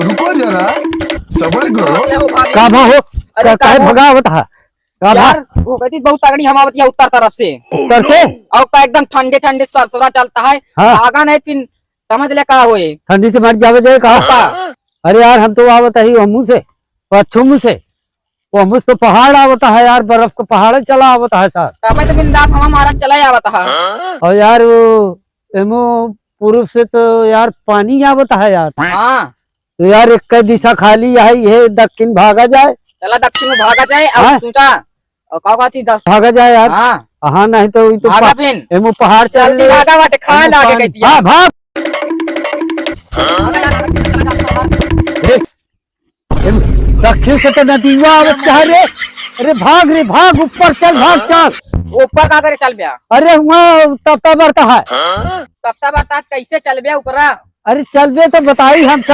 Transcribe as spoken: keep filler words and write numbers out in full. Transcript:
रुको जरा, सबर करो। का भा हो? अरे का, काहे का भा? भगावत हा? का भा? यार, वो कहती बहुत तगड़ी हवा आवत है उत्तर तरफ से। उत्तर से? और का एकदम ठंडे ठंडे सरसरा चलता है। हाँ। आगा नहीं फिर समझ ले का होए। ठंडी से मर जावे जाए का? का? अरे यार, हम तो आवत ही हमू से, पच्छिम से। वो हमू से तो पहाड़ आवत है यार, बर्फ का पहाड़ चला आवत है सर। तबे तो बिंदास हवा मारा चला आवत है। और यार, वो एमो पूरब से तो यार पानी आवत है यार। हाँ। तो यार, एक दिशा खाली है, ये दक्षिण भागा जाए। चला दक्षिण में भागा जाए, और हाँ? सोचा, और का कहती दस भागा जाए यार। हाँ। हाँ, नहीं तो, ये तो भागा पा-, फिन। एमो पहाड़ चल जल्दी ले। भागा बाटे, खाए एमो लागे पानी। कहती है। हाँ, भाग। ए, ए, दक्षिण से तो नदीवा आवत है रे। अरे भाग रे, भाग, ऊपर चल, भाग, चल। ऊपर का करे चल बे? अरे हुआ तपता बरता है। तपता बरता कैसे चल बे ऊपरा? अरे चल बे तो बताई हम।